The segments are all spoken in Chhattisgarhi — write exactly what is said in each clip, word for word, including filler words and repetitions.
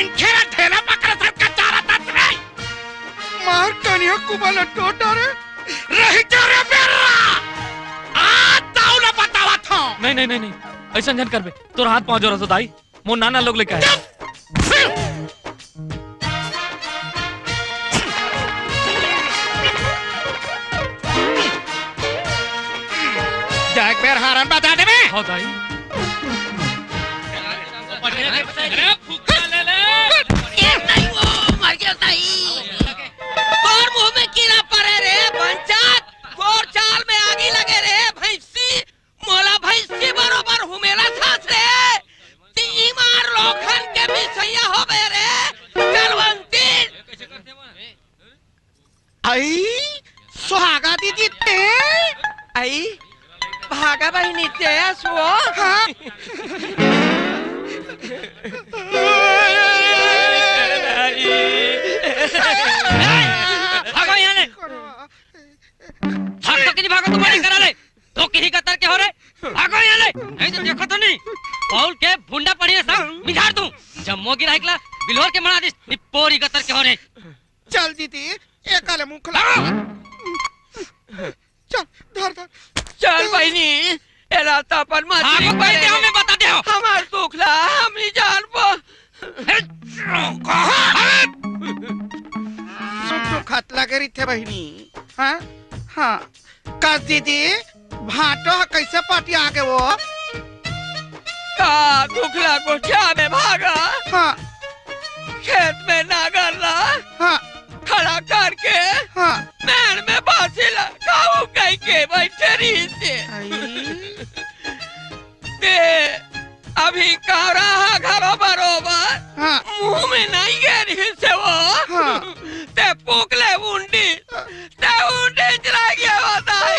खेला ढेला पकड़ सर का चारा तत नहीं। मार कनिया कुबल टोटा रे। रही जा रे बेर्रा। आज ताऊ ला बतावा था। नहीं, नहीं, नहीं, नहीं। ऐसा झन करबे। तोर हाथ पाँव जोरा सो दाई। मोर नाना लोग लेके आए। चुप। जा एक बेर हारन बजा देबे। हाँ दाई। अरे फुक्का ले ले। ए, नहीं वो, मर गया नहीं। तोर मुंह में कीड़ा पड़े रे, भंचात। तोर चाल में आगी लगे रे, भैंसी। मोला भैंसी बरोबर हुमेला सास रे। तीमार लोखन के बिसैया होबे रे, जलवंती। आई, सुहागा दीदी ते। आई, भागा बहिनी ते असो। हाँ। भागो यहाँ ले। भाग तो कि नहीं भागो, तुम्हारे घर वाले। तो किही गतर के हो रे, भागो यहाँ ले। नहीं तो देखो तो नहीं, पौल के भुंडा पड़िया सा मिझार दूं। जम्मो गिराहिक ला बिलोर के मना दिस, निपोरी गतर के हो रे। चल दीदी, एकाले मुखला। चल, धर, धर। चल बहिनी, एला तो अपन मासी भागो, पड़े। मैं बता दे हो। हमार दुख ला हम नहीं जान पा। सुख दुख हाथ लगे रहिथे बहिनी। हाँ, हाँ। कस दीदी, भांटो ह कइसे पटिया गे वो? का दुखला गोठिया में भागा? हाँ। खेत में नागर ला हाँ। खड़ा करके हाँ। मेड़ में बासी ला खाऊ कह के बैठे रहिसे। आई। ते अभी कावरा हा घरो बरोबर हाँ। मुंह में नहीं गे रहिसे वो। हाँ। ते पुकले उंडी, ते उंडी चला गया वो दाई।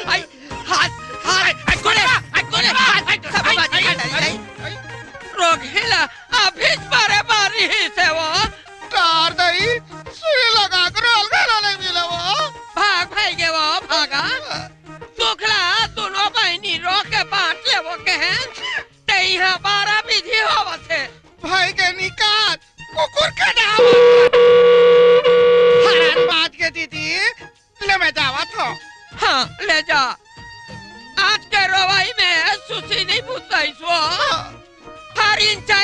आई, हाथ, हाथ, आई, कोने, आई, कोने, हाथ, आई, सब आई, बात आई, निकाल डाली, आई। आई। रोगहिला, अभिस मारे मारी ही से वो। तार दई, सुई लगा के रोल घलो नहीं मिले वो। भाग भाई गे वो, भागा। दुखला, दोनों बहिनी रोक के बांट ले वो कहें। ते यहाँ बारह विधि होवत हे। भाई के निकाल, कुकुर के डाल। हरान बाज के दीदी, ले मैं जावत हो। हाँ, ले जा। आज के रोवाई में सुसी नहीं बुताई सो। हाँ। हर इंचा